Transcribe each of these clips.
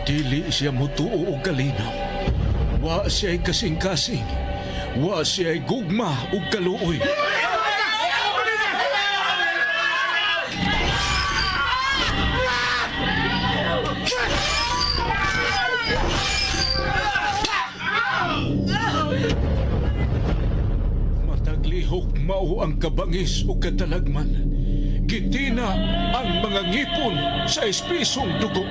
Dili siya mutuo og kalinaw. Wa siya'y kasing-kasing. Wa siya'y gugma ug kaluoy. Mataglihok mao ang kabangis ug katalagman. Gitina ang mga ngipon sa espisong dugo.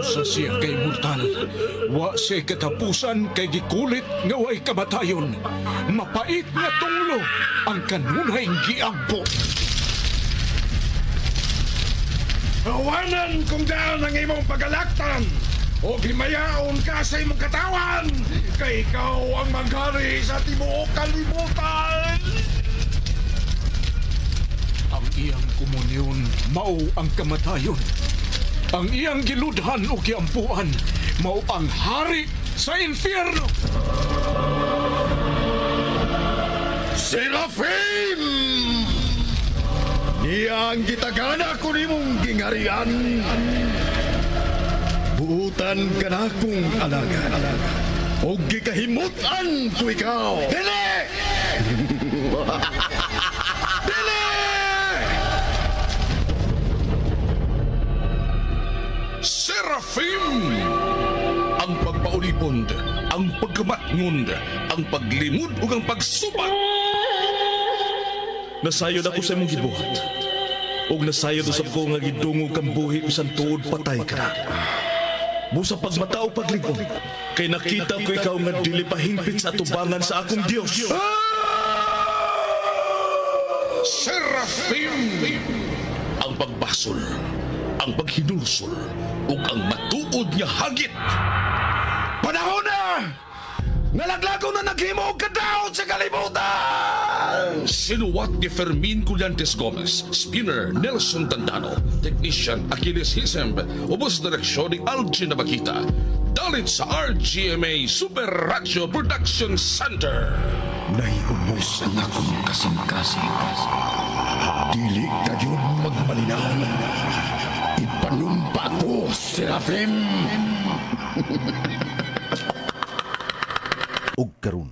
Usa siya kay mortal. Wa siya katapusan kay gikulit nga way kamatayon. Mapait nga tunglo ang kanunay giampo. Awanan kung daan ang imong pagalaktan o himayaon ka sa imong katawan kay ikaw ang maghari sa tibuok kalibutan. Ang iyang komunyon mao ang kamatayon. Ang iyang giludhan o giampuan mao ang hari sa impyerno. Serafim! Niya ang gitagana ko nimong gingarian. Buutan ka na kong alagad. O gikahimutan ko ikaw. Dili! Dili! Serafim! Ang pagpaulipon, ang pagkamatngon, ang paglimod ug ang pagsubat. Nasayod ako sa imong gibuhat. Ug nasayod usab ko nga gidungog kang buhi bisan tuod patay ka na. Busa pagmata o paglig-on, kay nakita ko ikaw nga dili pa hingpit sa atubangan sa akong Dios. Serafim! Ang pagbasol, ang paghinulsol, ug ang matuod nga hagit. Panahon na! Nalaglago na naghimo og kadaot sa kalibutan! Sinuwat ni Fermin Collantes Gomez, Spinner Nelson Tandano, Technician Achilles Hisemb, ubos direksyon ni Algin Nabakita. Dalit sa RGMA Super Radio Production Center. Naiubos ang akong kasing-kasing. Dili kayo magmalinaw. Ipanumpa ko, Serafim! Og karon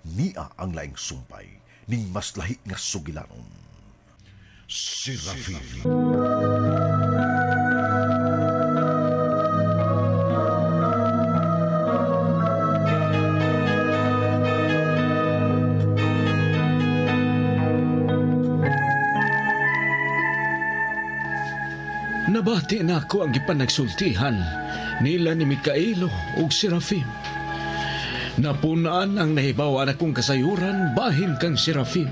niya ang laing sumpay ning mas lahi nga sugilanon. Serafim. Nabati na ako ang gipanagsultihan nila ni Mikaelo ug Serafim. Napunaan ang nahibawan akong kasayuran bahin kang Serafim.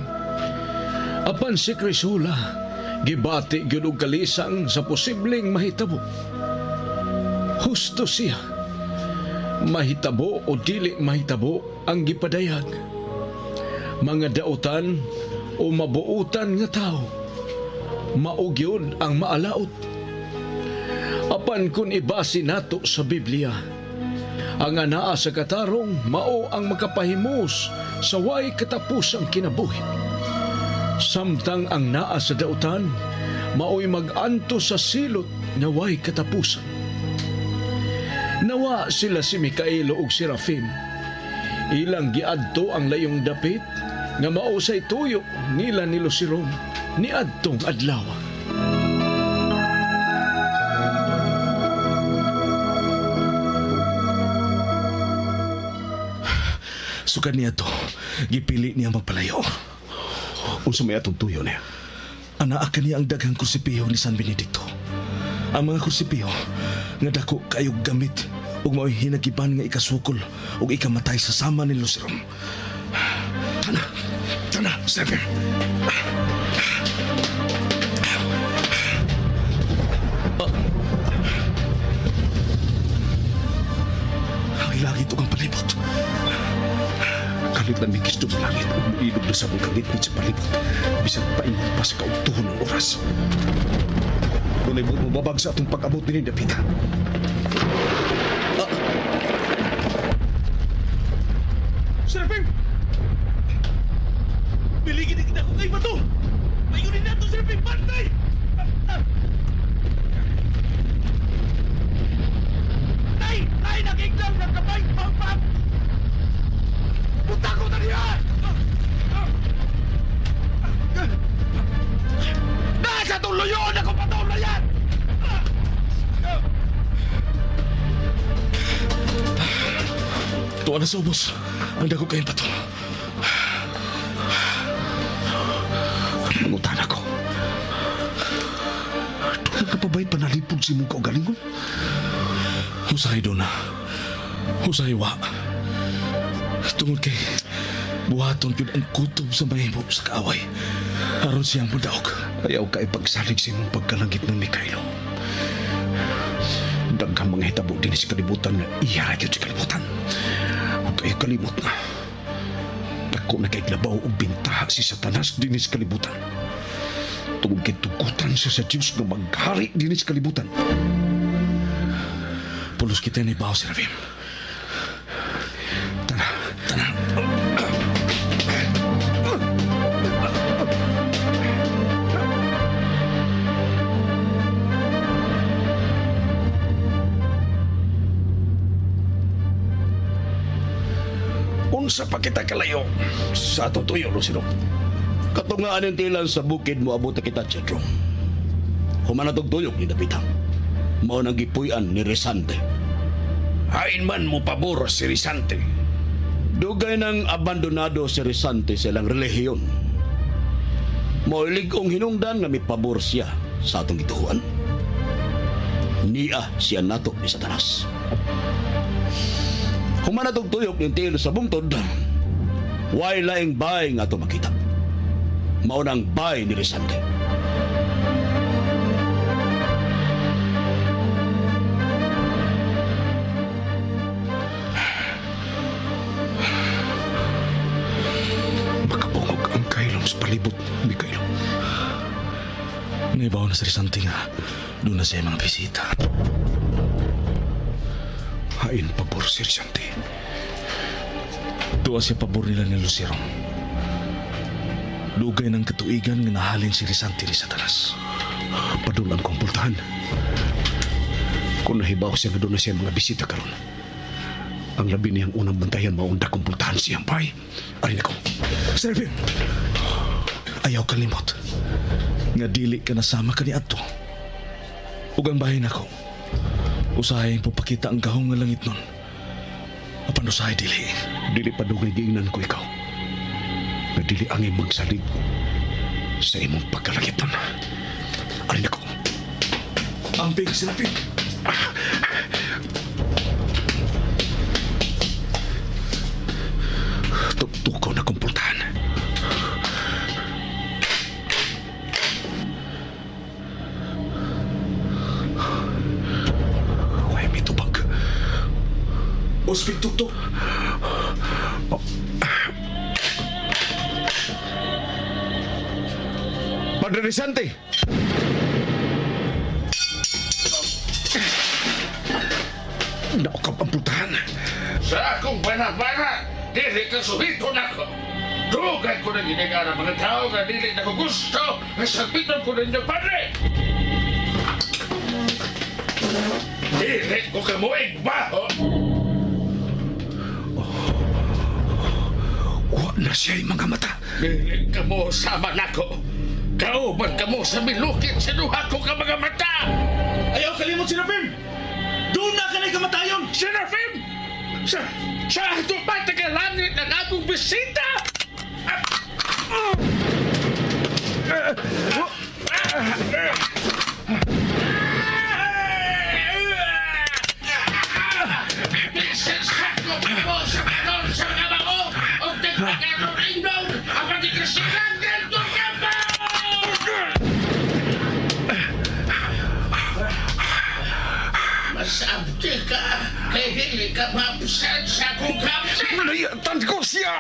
Apan si Crisula, gibati gyud og kalisang sa posibleng mahitabo. Husto siya. Mahitabo o dili mahitabo ang gipadayag. Mga dautan o mabuutan nga tao, mao gyud ang maalaot. Apan kun ibase nato sa Biblia, ang anaa sa katarong mao ang makapahimus sa way katapusang kinabuhi. Samtang ang naa sa dautan, mao'y mag-anto sa silot nga way katapusan. Nawa sila si Mikaelo ug Serafim. Ilang giadto ang layong dapit nga mao say tuyo nila ni Luceron niadtong adlaw. Sukad niya to, gipili niya magpalayo. Unsa may atong tuyo niya? Anaa kaniya ang daghang krusipiho ni San Benedicto. Ang mga krusipiho nga dako kayog gamit ug mao'y hinagiban nga ikasukol ug ikamatay sa sama ni Luceron. Tana, tana, Serafim. Ang langit ug ang palibot. Kalit lang mikis sa langit ug muilog na sa mong kangitngit sa palibot. Bisan paingon pa sa kaugtuhon ng oras. Dunay buot mobabag sa atong pag-abot dinhi dapita. Tignan nga kamay pangpang! Punta ko na niya! Nasa itong luyon ako patulayan! Tuwa na sa ubos. Ang dako kayong pato. Mangutan ako. Doon ka pa ba'y panalipod si mong kaugalingon? Usahay doon na. Usahay wa. Tungod kay buhaton yun ang kutob sa mahimo sa kaaway. Aron siyang mudaog. Ayaw ka ipagsalig sa imong pagkalangit ng Mikhailo. Daghang mga hitabo din sa kalibutan nga iya ra gyud sa kalibutan. Huwag kayo kalimot na. Dako na kay labaw og bintaha si Satanas din sa kalibutan. Tungod kay tugutan siya sa Diyos nga maghari din sa kalibutan. Pulos kita ni Bao Serafim. Tara, tara. Unsa pa kita kalayo sa atong tuyo, Lucero? Katungaan ang tilan sa bukid mo abot kita, Cedro. Humanatog tuyok ni Dapita. Mao nang gipuy-an ni Risante. Hain man mo pabor si Risante. Dugay nang abandonado si Risante sa ilang relihiyon. Mao lig-ong hinungdan nga mipabor siya sa atong gituhuan. Nia siya nato ni Satanas. Humanatog tuyok ning tiil sa bungtod, way laing bay nga ato makita. Mao nang bay ni Risante. Makabungog ang kailom sa palibot, Mikaelo. Naibaw na sa Risante nga, doon na siya mga bisita. Hain pabor si Risante. Tuwa siya pabor nila ni Lucero. Dugay ng katuigan nga nahalin si Risante ni Satanas. Padulang kong pultahan. Kung nahibaw siya nga doon na siya mga bisita karon. Ang labi niyang unang bantayan maunda kong pultahan siyang bay. Arin ako. Serafim! Ayaw kalimot. Nga dili ka nasama ka ni Adto. Ug ang bahin ako. Usahay pupakita ang gahong nga langit nun. Apan usahay dili. Dili pa dugay giingnan ko ikaw. Nga dili ang imong magsalig sa imong pagkalagitan. Arin ako. Amping, Serafim! Tuktukaw na kumpultahan. Way may tubag. Ospik tuktok. Padre Risante! Naukap ang pultahan. Sa akong banabana, dili ka suhito nako. Dugay ko na ginigara mga tao nga dili na ko gusto nga sagpiton ko ninyo, padre. Dili ko kamuig baho. Wa na siya'y mga mata. Dili ka mo sama nako. Kauban ka mo sa milukit sa duha ko ka mga mata. Ayaw kalimot, Serafim! Doon na ka na'y kamatayon! Serafim! Sa ato pa tagalangit ang akong bisita! Bisan sa ko mo sa kanon sa mga bao o tagpaganon ingnon ang pagkikasilang ganito ka ba? Masabti ka kay dili ka maabsan sa akong kamsa. Naliyatan ko siya!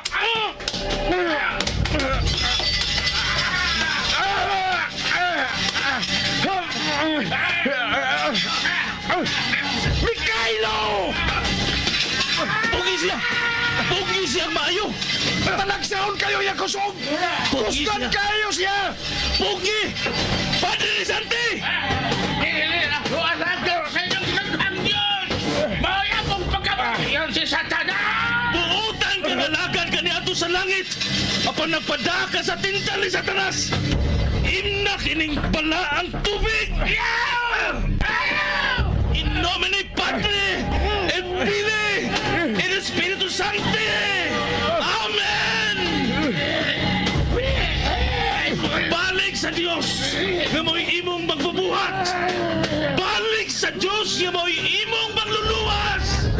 Mikhailo! Pugi siya! Pugi siya ang maayo! Talagsaon kayo ya kusog! Kusgan kayo siya! Pugi! Padre Risante! Dili ako alagaw sa inyong ginagdang Diyos! Mao'y akong pagkamatay! sa langit, apan nagpadaka sa tintal ni Satanas. Imnak ining bala ang tubig. In nomine Patri et Filii et Spiritus Sancti. Amen. Balik sa Dios nga mo'y imong magbubuhat. Balik sa Dios nga mo'y imong magluluwas.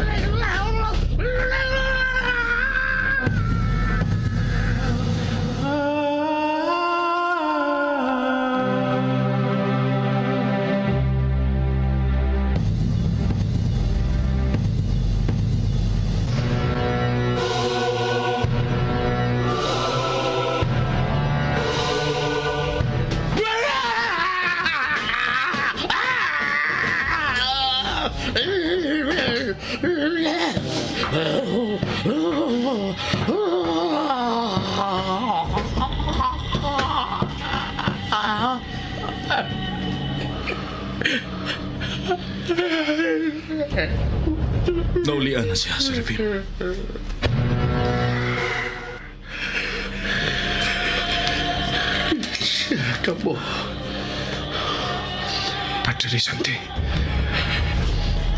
Naulian na siya, Serafim. Kamo. Padre Rizante,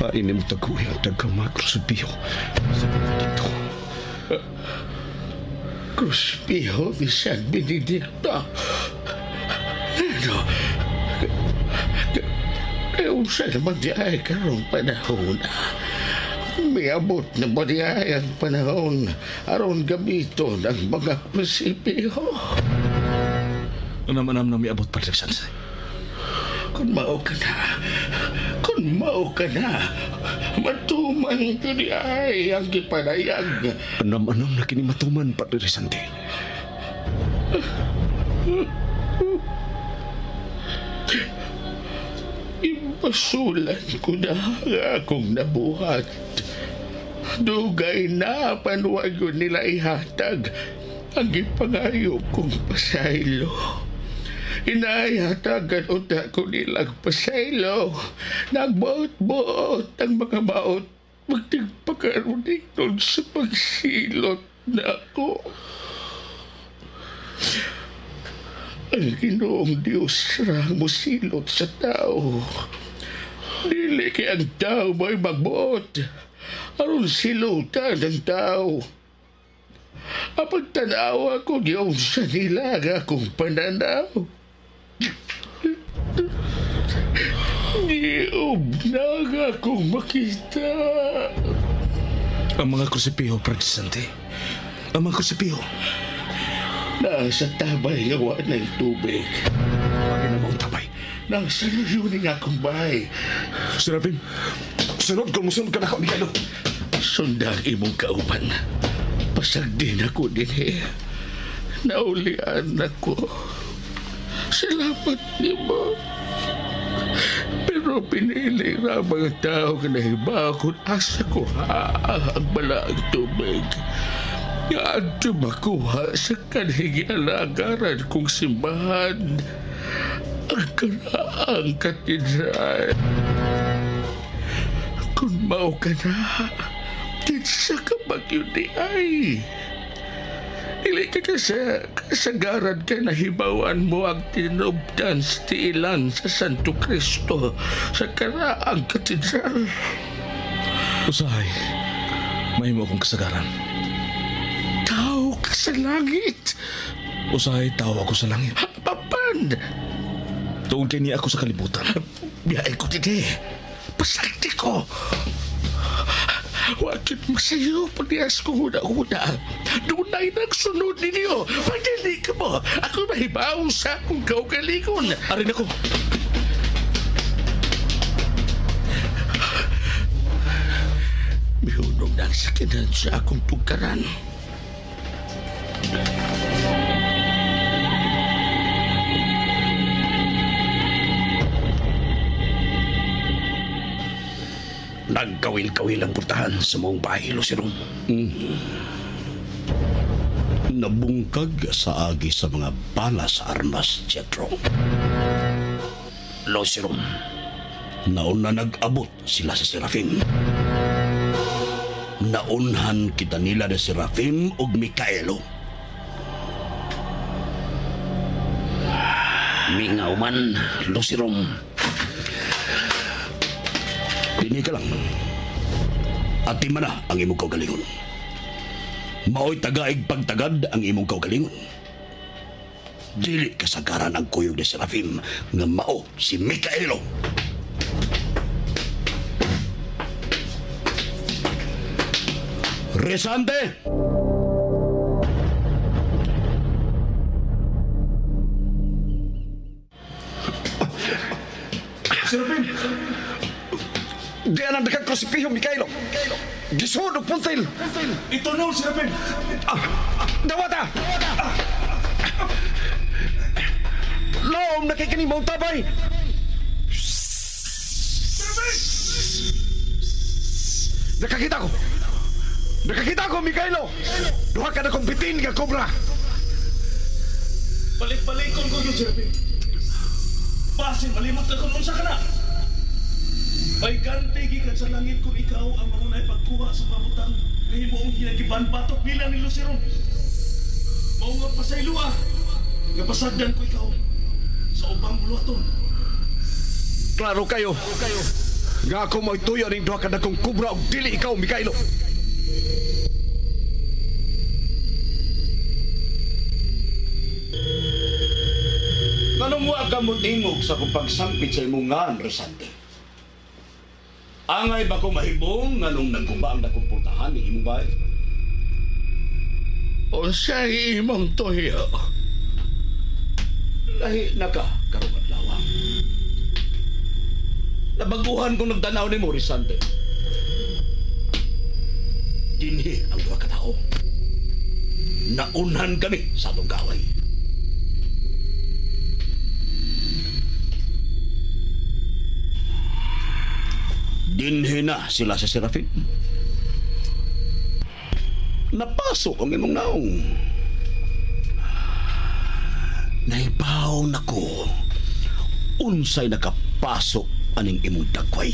painin mo taguhi ang daghang mga krusipiho sa Benedicto. Krusipiho ni San Benedicto? Ano? Kaya unsa naman di ay karong panahon? Miabot na ba di ay ang panahon aron gamiton ang mga krusipiho? Anam-anam na miabot, Padre Rizante. Kung mao ka na, matuman ko di ay ang gipanayag. Anam-anam na kini matuman, Padre Rizante. Ibasulan ko na ang akong nabuhat. Dugay na panuwagon nila ihatag ang gipangayo kong pasaylo. Inayhatagan unta ko nilang pasaylo. Nagbuot-buot ang mga maot. Magtigpakaroon sa pagsilot na ako. Ang Ginoong Diyos rang musilot sa tao. Dili kay ang tao mo'y magbuot. Aron silutan ang tao. Apag tanawa ko yung sa nila ang akong pananaw. Niub na ang akong makita. Ang mga krusipiho, Padre Rizante. Ang mga krusipiho. Nasa tabay nga wa ng tubig. Pagin na maong tabay. Nasa luyo nga akong bahay. Serafim, sunod kung musunod ka na ako, Mikaelo. Sundang imong kauban. Pasag din ako din eh. Naulian ako. Salamat nimo. Pero pinili ra mga tao nga nahiba kung asa ko ha ang balaang tubig. Nga adto makuha sa kanhigilagaran kong simbahan ang karaang katedral. Kung mao ka na, kinsa ka bagyo di ay. Dili ka kasagaran ka nahibawan mo ang tinubdan sa tiilan sa Santo Cristo sa karaang katedral. Usahay, mahimo akong kasagaran. Tao ka sa langit. Usahay, tao ako sa langit. Papan! Tuong kay niya ako sa kalibutan. Biyahe ko dito. Pasakti ko. Wakit masayo pagdias ko huna-huna. Dunay nagsunod ninyo. Pagdili ka mo. Ako mahibaw sa akong kaugalingon. Arin ako. Mihunong na ang sakinan sa akong tugkaran. Nagkawil-kawil ang purtahan sa mong bahay, Lucerong. Nabungkag sa agi sa mga bala sa armas, Jetro. Lucerong, nauna nag-abot sila sa Serafim. Naunhan kita nila na Serafim ug Mikaelo. Mingaw man, Lucirom. Dini ka lang. Ati man na ang imong kaugalingon. Mao'y tagaig pagtagad ang imong kaugalingon. Dili kasagaran ang kuyog ni Serafim nga mao si Mikaelo. Resante! Serafim! Di anang daghang krusipiho, Mikaelo! Gisuod og puntil! Ito no, Serafim! Dawata! Laom na kay kini maong tabay! Nakakita ko! Nakakita ko, Mikaelo! Duha ka na kong bitin nga kobra! Balik-balikon ko yun, Serafim. Basin, malimot ka kung unsa ka na! May ganti gikan sa langit kung ikaw ang maunay pagkuha sa mabutang na himuong hinagiban batok nila ni Luceron. Mao nga pasayloa, nga pasagdan ko ikaw sa ubang buluhaton. Klaro kayo, nga ako mo'y tuyo ning duha ka na kong kubra og dili ikaw, Mikaelo. Nganong wa ka motingog sa kong pagsampit sa imong ngan, Resante? Angay ba ko mahibong nganong nagguba ang nakumportahan ni imong bahay? Unsay imong tuyo? Lahi na ka, karong adlaw. Nabaguhan kong nagdanaw nimo, Resante. Dinhi ang duha ka tawo. Naunhan kami sa atong kaaway. Dinhi na sila sa Serafin. Napasok ang imong naong. Naibaw na ko. Unsay nakapasok aning imong dagway.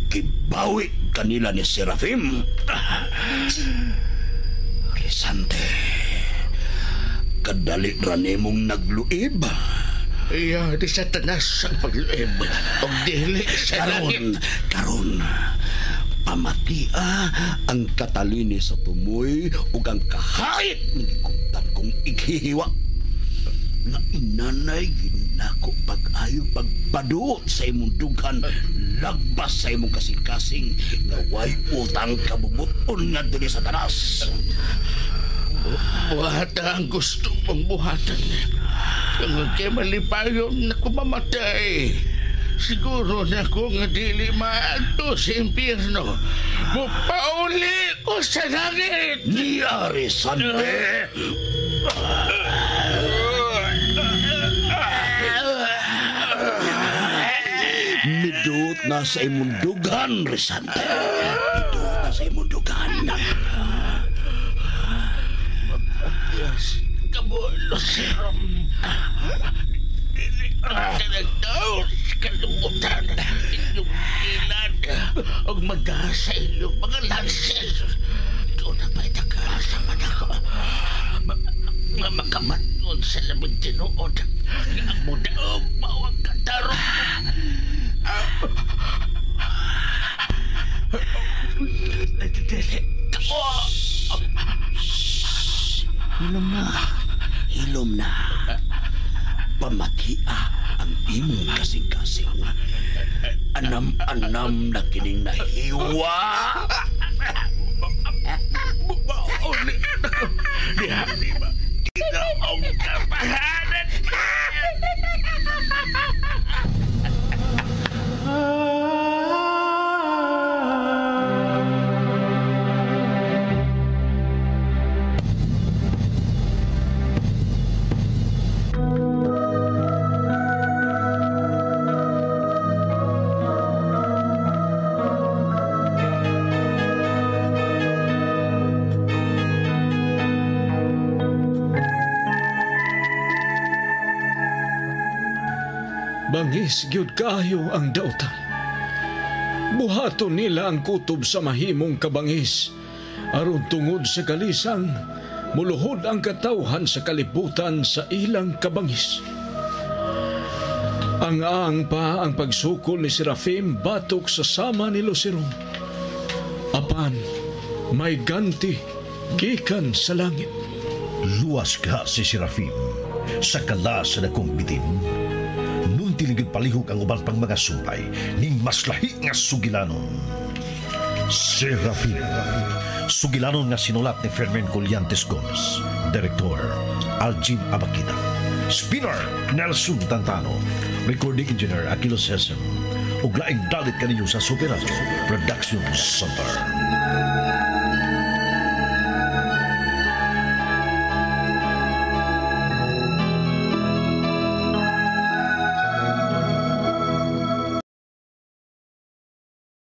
Gibawi kanila ni Serafim. Resante, kadali ra nimong nagluib. Iya, di Satanas ang pagluib. Og dili sa langit. Karon, pamatia ang katalini sa tumoy ug ang kahait ng gikuptan kong ighihiwa. Nga inanay ginako pag-ayo pagpaduot sa imong dughan, lagbas sa imong kasing-kasing nga way utang kabubuton nga dili sa Satanas. Buhata ang gusto mong buhatan. Kung kay malipayon na kumamatay. Siguro na ko nga dili maadto sa impyerno. Mupauli ko sa langit! Niya, Resante! Miduot na sa imong dugan, Resante. Miduot na sa imong dugan. Yes, kamo, Lucerom. Dili ang tinagdaw sa kalibutan. Inyong ilan og magdaha sa inyong mga lanses. Doon na ba'y sa manako? Nga makamatngon sa labing tinuod. Nga ang mudaog mao ang katarong. Dili. Hilom na. Hilom na. Pamatia ang imong kasing-kasing. Anam-anam na kining nahiwa. Mauli ako. Diha, di ba? Ginoong kapahanan. Bangis gyud kaayo ang dautan. Buhaton nila ang kutob sa mahimong kabangis aron tungod sa kalisang Muluhod ang katawhan sa kalibutan sa ilang kabangis. Ang pa ang pagsukol ni Serafim batok sa sama ni Lucero. Apan, may ganti gikan sa langit. Luwas ka si Serafim sa kala sa dakong bitin. Nung tiligid palihog ang uban pang mga sumpay, ning mas lahi nga sugilanon. Serafim. Sugilanon nga sinulat ni Fermin Collantes Gomez. Director, Aljin Abakita. Spinner, Nelson Tantano. Recording Engineer, Aquilos Hesem. Ug laing dalit kaninyo sa Super Radio Production Center.